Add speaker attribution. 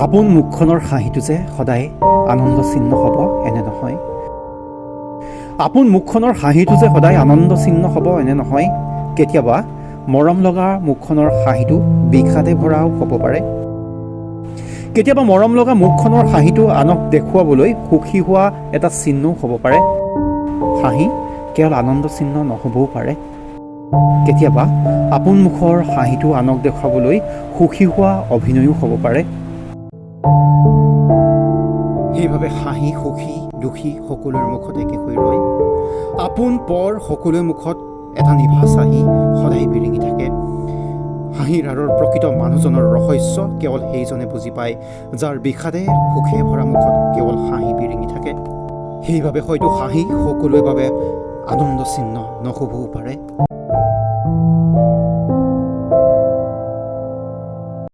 Speaker 1: আপোন মুখখনৰ হাঁহিটো যে সদায় আনন্দ চিহ্ন হ'ব এনে নহয়। আপোন মুখখনৰ হাঁহিটো যে সদায় আনন্দ চিহ্ন হ'ব এনে নহয়। কেতিয়াবা মৰম লগা মুখখনৰ হাঁহিটো বিষাদে ভৰাও হ'ব পাৰে। কেতিয়াবা মৰম লগা মুখখনৰ হাঁহিটো আনক দেখুৱাবলৈ সুখী হোৱা এটা চিহ্নও হ'ব পাৰে। হাঁহি কেৱল আনন্দ চিহ্ন নহ'বও পাৰে। কেতিয়াবা আপোন মুখৰ হাঁহিটো আনক দেখুৱাবলৈ সুখী হোৱা অভিনয়ো হ'ব পাৰে। সেইবাবে হাঁহি সুখী দুখী সকলোৰে মুখত একে হৈ ৰয়। আপোন পৰ সকলোৰে মুখত এটা নিভাঁজ হাঁহি সদায় বিৰিঙি থাকে। হাঁহিৰ আঁৰৰ প্ৰকৃত মানুহজনৰ ৰহস্য কেৱল সেইজনে বুজি পায়, যাৰ বিষাদে সুখে ভৰা মুখত কেৱল হাঁহি বিৰিঙি থাকে। সেইবাবে হয়তো হাঁহি সকলোৰে বাবে আনন্দ চিহ্ন নহ'বও পাৰে।